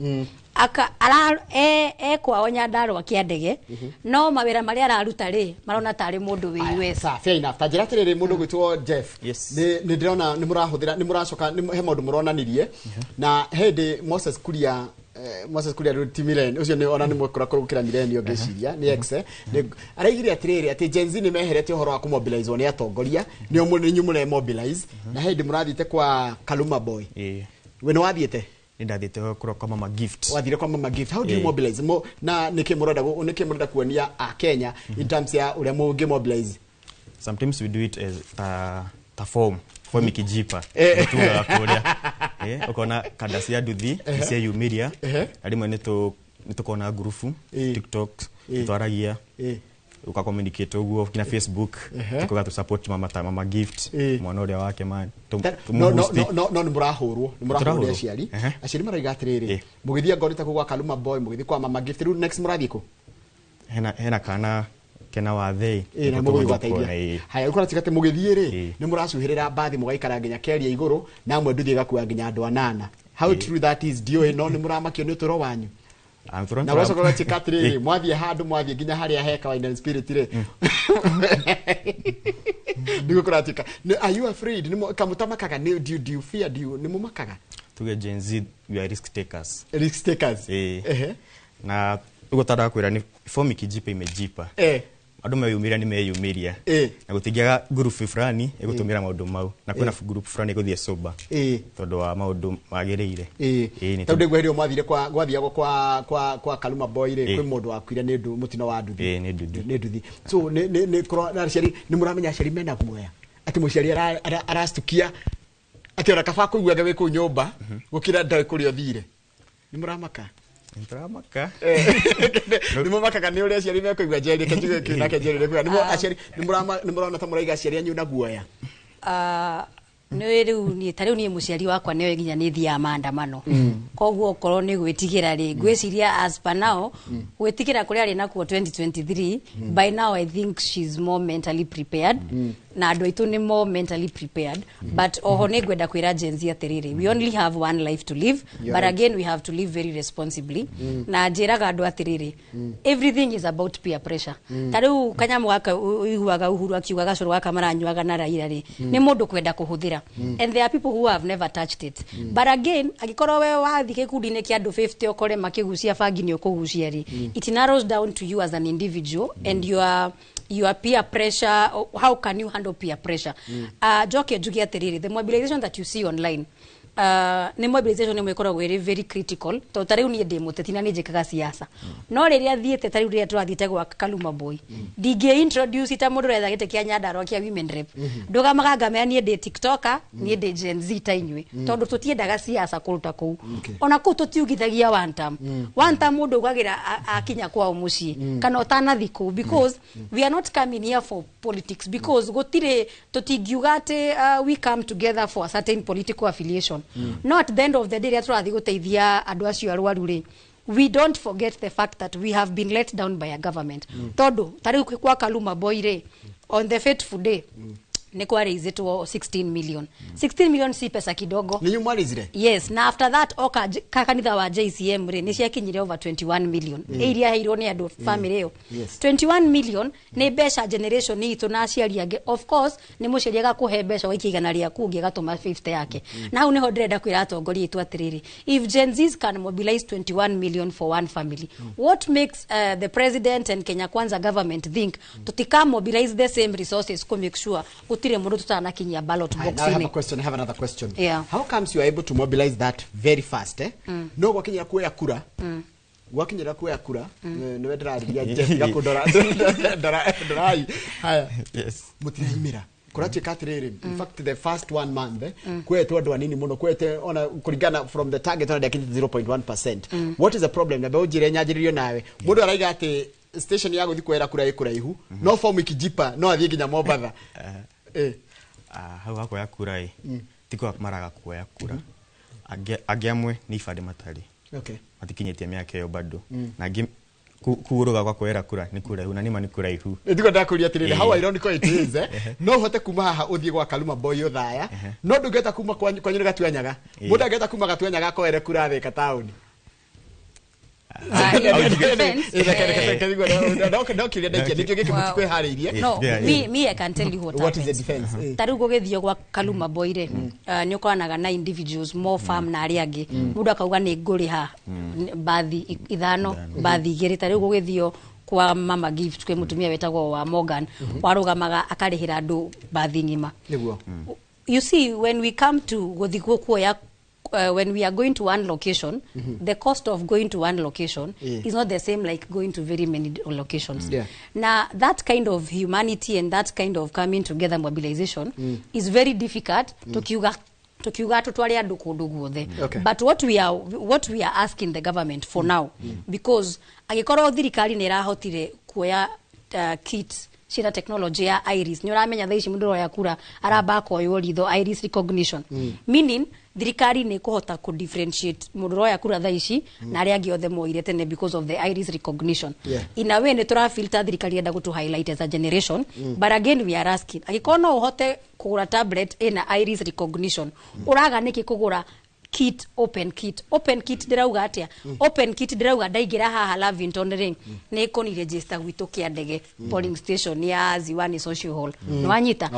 Aka ara e kwao Nyandarua kĩa ndege, no mawĩra marĩa araruta rĩ marona tarĩ mũndũ wĩ US. Fair enough. Ta njĩra atĩrĩrĩ, mũndũ gwĩtwo Jeff, nĩ ndĩrona nĩ mũrahũthĩra, nĩ mũracoka he maũndũ mũronanirie, na hĩndĩ Moses Kuria Moses Kuria ti millennial ucio ni ona ni mwekora kũrũkĩra millennial ngĩciria nĩ X araigire atĩrĩrĩ atĩ Gen Z nĩ meherete ũhoro wa kũmobilize nĩ atongoria nĩ o nĩ inyuĩ mobilize na hĩndĩ mũrathiĩte kwa Kaluma Boy. We nĩ wathiĩte? Nĩ ndathiĩte kwa Mama Gift. Wathire kwa Mama Gift. How do you mobilize? Na nĩkĩ mũrenda kuonia a Kenya in terms ya ũrĩa mũngĩ mobilize? Sometimes we do it as ta form ikijipa tugaga kuria ukona kada cia nduthi cia yumiria rĩmwe nĩ tukona ngurubu TikTok twaragia uka communicate uguo kina Facebook tukoga tu support mama ta Mama Gift mwana uria wake man. No no nĩ mũrahũrwo aciari aciari maraiga atĩrĩrĩ mũgĩthiĩ ngoro ta kwa Kaluma Boy mũgĩthiĩ kwa Mama Gift rĩu next mũrathiĩ kũ? Hena kana kena wathe na mũgũthiĩ gwateithia. Haya ũkora tigate mũgĩthiĩ rĩ nĩ mũracuhĩrĩra mbathi mũgaikara nginya keria igũrũ na amwe nduthi ĩgakua nginya andũ anana. How true that is ndiũĩ no nĩ mũramakio nĩ ũtũro wanyu. Na ũgacoka ũgatuĩka atĩrĩrĩ mwathiĩ handũ mwathiĩ nginya harĩa heka wine and spirit rĩ nĩguo kũratuĩka. Are you afraid? Kamũtamakaga do you fear? Nĩ mũmakaga? Tuge Gen Z we are risk takers. Risk takers. Na ugo tarakwira ni form ikijipa imejipa. Andu meyumiria ni meyumiria na gutingiaga group fulani igutumira maundu mau na kwina group fulani iguthie sober tondu wa maundu magiriire. Tondu ngwe rio mwathire kwa gwathiagwo kwa Kaluma Boy ri kwi mundu wakuire ni ndu mutino wa nduthi. Ni nduthi. So ni na aciari ni muramenya aciari mena guoya ati muciari arastukia ati ona kaba kuiguaga wi kuu nyumba gukira ndari kuria uthire. Ni muramaka? Ntiramaka. Nĩ mũmakaga nĩ ũrĩa aciari mekũigua Njeri reke njuge nake Njeri rĩ nĩ aciari nĩ mũrona ta mũraiga aciari anyu na guoya? Nĩ rĩu niĩ ta rĩu niĩ mũciari wakwa nĩoĩ nginya nĩ thiaga maandamano koguo okorwo nĩ gwĩtigĩra rĩ ngwĩciria as per now gwĩtigĩra kũrĩa arĩ nakuo 2023 by now I think she's more mentally prepared na andũ aitũ nĩ more mentally prepared but oho nĩ ngwenda kwĩra Gen Z atĩrĩrĩ we only have one life to live but again we have to live very responsibly na njĩraga andũ atĩrĩrĩ everything is about peer pressure. Ta rĩu kanyamũ gaka ũiguaga Uhuru akiuga gacũrũ gaka maranyuaga na Raila rĩ nĩ mũndũ kwenda kũhũthĩra and there are people who have never touched it but again angĩkorwo we wathiĩ gĩkundi-inĩ kĩa andũ 50 ũkore makĩgucia bangi nĩ ũkũgucia rĩ it narrows down to you as an individual and your peer pressure. How can you handle peer pressure? Njoke njuge atĩrĩrĩ the mobilization that you see online nĩ mobilization ĩmwe ĩkoragwo ĩrĩ very critical tondũ ta rĩu niĩ ndĩ mũteti na nĩ njĩkaga siasa no rĩrĩa thiĩte ta rĩu rĩrĩa tũrathiĩte gwa Kaluma Boy ndingĩ introduce ta mũndũ ũretha gĩtĩ kĩa Nyandarua kĩa women rep ndũgamaga ngamera niĩ ndĩ tiktoker niĩ ndĩ Gen Z ta inyuĩ tondũ tũtiendaga siasa kũruta kũu ona kũu tũtiugithagia one term. One term mũndũ augagĩra akinya kwao mũciĩ kana ũtanathi kũu because we are not coming here for politics because gũtirĩ tũtingiuga atĩ we come together for a certain political affiliation. No at the end of the day rĩrĩa tũrathiĩ gũteithia andũ acio arwaru rĩ we don't forget the fact that we have been let down by a government. Tondũ ta rĩu kwa Kaluma Boy rĩ on the fateful day nĩ kwaraisĩtwo 16 million. 16 million si pesa kidogo. Nĩ inyuĩ mwaraisire? Yes, na after that oka kanitha wa JCM rĩ nĩ ciakinyire over 21 million. Iria heirwo nĩ andũ family ĩyo. 21 million nĩ mbeca generation itũ na aciari angĩ. Of course nĩ mũciari agakũhe mbeca ũgaikia igana rĩaku ũngĩ agatũma 50 yake. Na hau nĩho ndĩrenda kwĩra atongoria aitũ atĩrĩrĩ if Gen Zs can mobilize 21 million for one family what makes the president and Kenya Kwanza government think tutika mobilize the same resources to make sure gũtirĩ mũndũ tutanakinyia ballot box. I have a question. I have another question. Yeah. How comes you are able to mobilize that very fast? No gwakinyira kuoya kura. Gwakinyira kuoya kura niwe ndĩrarĩria Jeff gakũndora ndorai. Haya. Yes. Mũtiraimĩra. Kũratuĩka atĩrĩrĩ in fact the first 1 month kwetwo andũ anini mũno kwete ona kũringana from the target ona ndakinyĩte 0.1%. What is the problem? Na mbeũ njĩre nyanjĩrĩrio nawe. Mũndũ araiga atĩ station ya gũthiĩ kuoera kura ĩ kũraihu no form ikijipa no athiĩ nginya Mombatha. Hau hakuoya kura ĩ ti maraga kuoya kura angĩ amwe nĩ ibandĩ matarĩ matikinyĩtie mĩaka ĩyo bado na angĩ kugũrũga gwa kuoera kura nĩ kũraihu na nĩma nĩ kũraihu. Ndiko ndakũria atĩrĩrĩ how ironical it is no ũhote kuma haha ũthiĩ gwa Kaluma Boy ũthaya no ndũngĩhota kuma kwanyu nĩ Gatuanyaga mũndũ angĩhota kuma Gatuanyaga akoere kura Thika taũni. No, me I can tell you what What is the happens. defense? Ta rĩu gũgĩthio gwa Kaluma Boy rĩ, nĩ ũkoranaga na individuals more farm na arĩa angĩ. Mũndũ akauga nĩ ngũrĩha bathi 5, bathi 2. Ta rĩu gũgĩthio kwa Mama Gift kwĩ mũtumia wetagwo wa Morgan, warũgamaga akarĩhĩra andũ bathi ng'ima. Nĩguo. You see, when we come to gũthiĩ kuoya, when we are going to one location, the cost of going to one location is not the same like going to very many locations. Now, that kind of humanity and that kind of coming together mobilization is very difficult tukiuga tutware andu kundu guothe. But what we are asking the government for now, because agikorwo thirikari ni irahotire kuoya kit cina technology ya iris, ni uramenya thaa ici mundu uroya kura aramba akoywo ritho, iris recognition, meaning thirikari ni kuhota ku differentiate mundu uroya kura thaa ici na aria angi othe moire tene because of the iris recognition. In a way ni turafilter thirikari enda gutu highlight as a generation, but again we are asking agikorwo no uhote kugura tablet ina iris recognition, uraga niki kugura kit open kit? Open kit ndirauga atia? Open kit ndirauga ndaingira haha Lavington ri ni kuni register gwitu kia ndege polling station ya Ziwani Social Hall. Ni wanyita?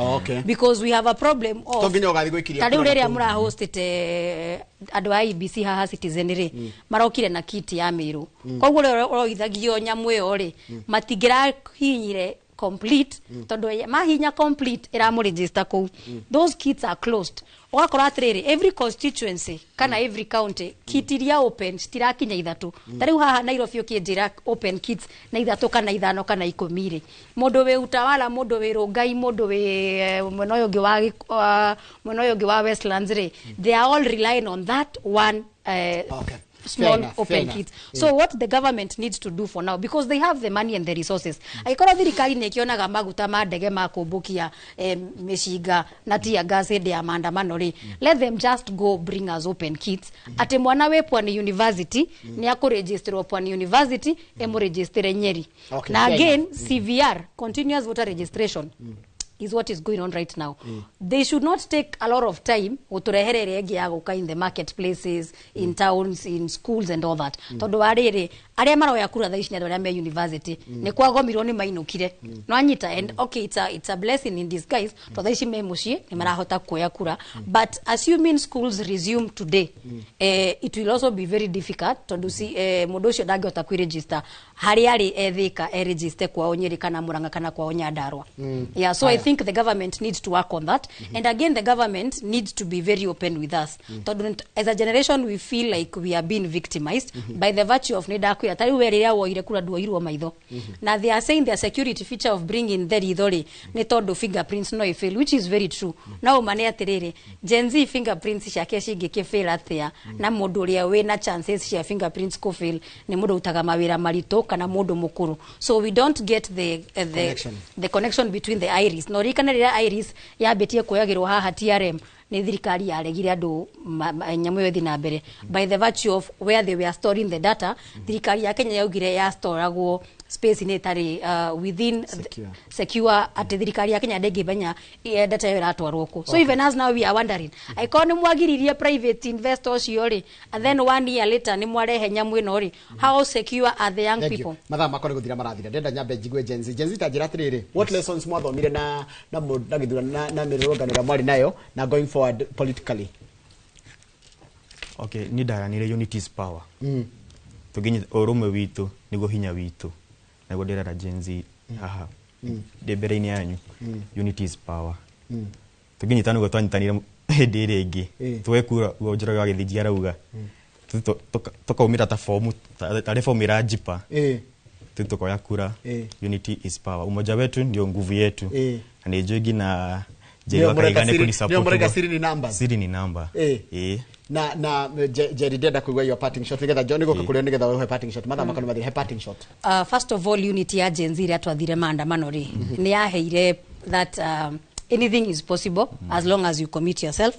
Because we have a problem of To nginya ugathi gwikiria ta riu riria mura hostete andu a IBC haha Citizen ri, marokire na kit ya Meru, koguo ria uroithagio nyamu iyo ri matingirahinyire complete, tondu mahinya complete iramuregister kuu. Those kits are closed. Ugakora atiriri, every constituency kana every county kit iria open citirakinya 3. Ta riu haha Nairobi ukinjira open kits na 3 kana 5 kana 10 ri, mundu wi Utawala, mundu wi Rongai, mundu wi mwena uyu ungi wa mwena uyu ungi wa Westlands ri, they are all relying on that one small open kits. So what the government needs to do for now, because they have the money and the resources, aikorwo thirikari nĩ ĩkĩonaga maguta ma ndege ma kũmbũkia mĩcinga na tear gas hĩndĩ ya maandamano rĩ, let them just go bring us open kits. Atĩ mwana wĩ Pwani University nĩ akũregisterwo Pwani University, emũregistere Nyeri. Na again, CVR, continuous voter registration, is what is going on right now. They should not take a lot of time guturehere ĩrĩa ĩngĩ ya gũka in the marketplaces, in towns, in schools and all that. Tondu wa rĩrĩ, arĩa maroya kura thaa ici nĩ andũ arĩa me university, nĩ kwagomirwo nĩ mainũkire. No anyita, and okay, it's a blessing in disguise, tondũ thaa ici me mũciĩ nĩ marahota kuoya kura. But assuming schools resume today, it will also be very difficult tondu si mũndũ ũcio ndangĩhota kwĩregister harĩa arĩ ethĩka eregister kwao Nyeri kana Murang'a kana kwao Nyandarua. Yeah, so I think the government needs to work on that. And again, the government needs to be very open with us. As a generation, we feel like we are being victimized by the virtue of nĩndakwĩra ta rĩu we rĩrĩa woire kura nduoirwo maitho. Na they are saying their security feature of bringing the ritho rĩ nĩ tondũ fingerprints no fail, which is very true. Na ũma nĩ atĩrĩrĩ, Gen Z fingerprints ciake cingĩkĩ atĩa na mũndũ ũrĩa wĩna chances cia fingerprints kũ fail nĩ mũndũ ũrutaga mawĩra maritũ kana mũndũ mũkũrũ. So we don't get the connection between the iris. No rikana rĩrĩa iris yambĩtie kuoyagĩrwo haha TRM nĩ thirikari yaregire andũ nyamũ ĩyo ĩthiĩ na mbere by the virtue of where they were storing the data. Thirikari ya Kenya yaugire yastoragwo space inĩ ĩtarĩ within secure, atĩ thirikari ya Kenya ndĩngĩmenya data ĩyo ĩratwarwo kũ. So even us now we are wondering, angĩkorwo nĩ mwagiririe private investor ũcio rĩ, and then 1 year later nĩ mwarehe nyamũ ĩno rĩ, how secure are the young people? Mathaa makwa nĩ gũthira marathira, ndĩrenda nyambe njigue Gen Z. Gen Z ta njĩra atĩrĩrĩ, what lessons mwathomire na gĩthurano na mĩrũrũngano ĩrĩa mwarĩ nayo na going forward politically? Okay, ni ndaranire unity is power. Tũngĩnyita ũrũmwe witũ nĩguo hinya witũ. Naguo ndĩrera Gen Z haha ndĩ mbere-inĩ yanyu, unity is power. Tũngĩnyitana nĩguo twanyitanire hĩndĩ ĩrĩa ĩngĩ tuoe kura ũguo Njoroge wa Gĩthĩnji arauga, tũkaumĩra ta fomu tarĩ fomu ĩranjipa, tũkoya kura. Unity is power, umoja wetu ndio nguvu yetu. Na nĩ njũĩ nginya Jerry wa Kahiga nĩ kũni-support. Siri ni namba. Siri ni namba. Na Jerry ndĩrenda kũigua your parting shot nigetha John gũka kũrĩa nigetha ũhe parting shot. Mathaa makwa nĩ mathire, he parting shot. First of all, unity ya Gen Z ĩrĩa twathire maandamano rĩ, nĩ yaheire that anything is possible as long as you commit yourself.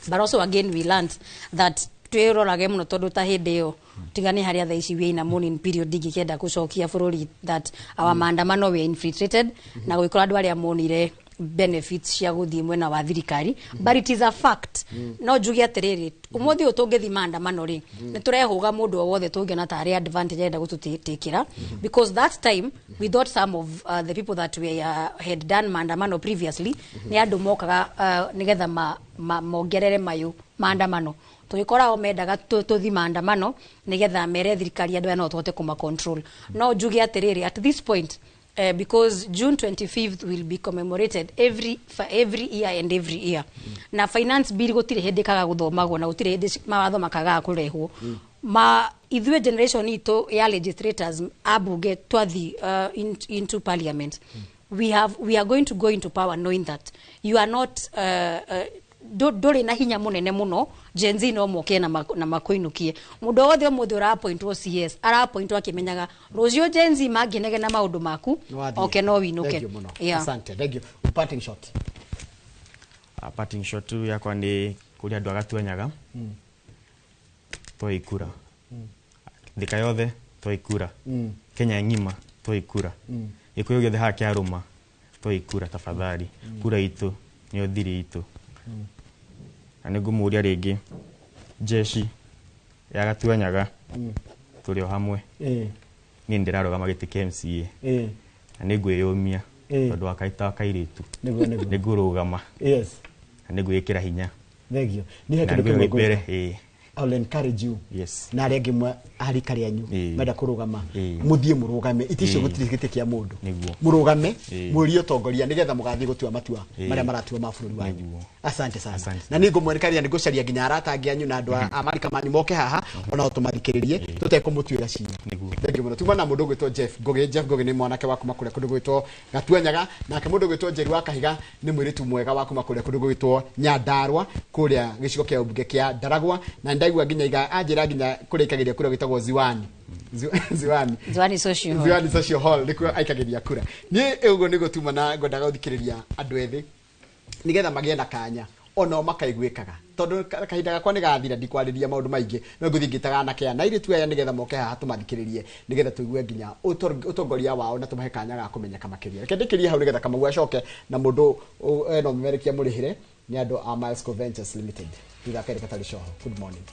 But also again we learned that twirorage muno tondu ta hindi iyo tigani haria thaa ici wĩ na morning period ndingĩkĩenda gũcokia bũrũri that our maandamano were infiltrated na gwĩkora andũ arĩa monire Benefits cia gũthiĩ mwena wa thirikari, but it is a fact. No njuge atĩrĩrĩ, ũmũthĩ ũyũ tũngĩthiĩ maandamano rĩ, nĩ tũrehũga mũndũ o wothe tũngĩona tarĩ advantage arenda gũtũtĩkĩra, because that time we thought some of the people that we had done maandamano previously nĩ andũ mokaga nĩgetha mongerere mayũ maandamano. Tũgĩkora o mendaga tũthiĩ maandamano nĩgetha mere thirikari andũ aya no tũhote kũma control. No njuge atĩrĩrĩ, at this point, because June 25th will be commemorated every year and every year. Na finance bill gũtirĩ hĩndĩ kaga gũthomagwo na gũtirĩ hĩndĩ mawatho makagaga kũrehwo. Ma ithuĩ generation itũ ya legislators, abunge, twathi into parliament. We are going to go into power knowing that you are not ndũrĩ na hinya mũnene mũno. Gen Z no moke na makũinũkie. Mũndũ wothe ũmũthĩ ũraappointwo CS, araappointwo akĩmenyaga rũciũ Gen Z mangĩnegena maũndũ maku Nĩwathiĩ. oke no winũke. Thank you mũno. Yeah. Asante, thank you. Parting shot. Parting shot tu yakwa nĩ kũrĩ andũ agatuanyaga twoi kura, Thika yothe twoi kura, Kenya ng'ima twoi kura, Gĩkũyũ gĩothe haha kĩarũma twoi kura. Tafadhali, kura itũ nĩyo thiri itũ. Na nĩ ngũmũria rĩngĩ, jeshi ya Gatuanyaga, tũrĩ o hamwe. Niĩ ndĩrarũgama gĩtĩ kĩa MCA na nĩ ngwĩyũmia tondũ wa kaita kairĩtu. Nĩguo, nĩguo. Nĩ ngũrũgama na nĩ ngwĩkĩra hinya. Thank you. Niĩ he Na kĩndũ kĩmwe ngwĩrwo mbere ngwĩka. ĩĩ. I'll encourage you na arĩa angĩ a rika rĩanyu menda kũrũgama, mũthiĩ mũrũgame itĩ icio. Gũtirĩ gĩtĩ kĩa mũndũ. Mũrũgame, mũrie ũtongoria nĩgetha mũgathiĩ gũtua matua marĩa maratua ma bũrũri wanyu. Asante sana. Asante. Na nĩ ngũmwerekeria, nĩ ngũcaria nginya arata angĩ anyu na andũ a marika manyu moke haha ona tũmathikĩrĩrie tũtekũmũtuĩra cira. Thank you mũno. Tuma na mũndũ ũgwĩtwo Jeff Ngugi. Jeff Ngugi nĩ mwanake wa kuma kũrĩa kũndũ gwĩtwo Gatuanyaga, nake mũndũ ũgwĩtwo Njeri wa Kahiga nĩ mũirĩtu mwega wa kuma kũrĩa kũndũ gwĩtwo Nyandarua, kũrĩa gĩcigo kĩa ũmbunge kĩa Ndaragwa, na ndaigua nginya iga anjĩra nginya kũrĩa aikagĩria kura gwĩtagwo Ziwani. Ziwani. Ziwani Social Hall. Ziwani Social Hall nĩkuo aikagĩria kura. Niĩ ũguo nĩguo tuma na ngwendaga gũthikĩrĩria andũ ethĩ nigetha magĩe na kanya onao makaiguĩkaga, tondũ kahinda gakwa nĩ gathira, ndikwarĩria maũndũ maingĩ, no ngũthiĩ ngĩtaga anake aya na airĩtu aya nĩgetha moke haha tũmathikĩrĩrie, nĩgetha tũigue nginya ũtongoria wao na tũmahe kanya ga kũmenyeka makĩria. Reke ndĩkĩrie hau nĩgetha Kamau acoke na mũndũ ena ũmemerekia mũrĩhĩre nĩ andũ a Milesco Ventures Limited. Thutha wa kahinda gatarĩ coho. Good morning.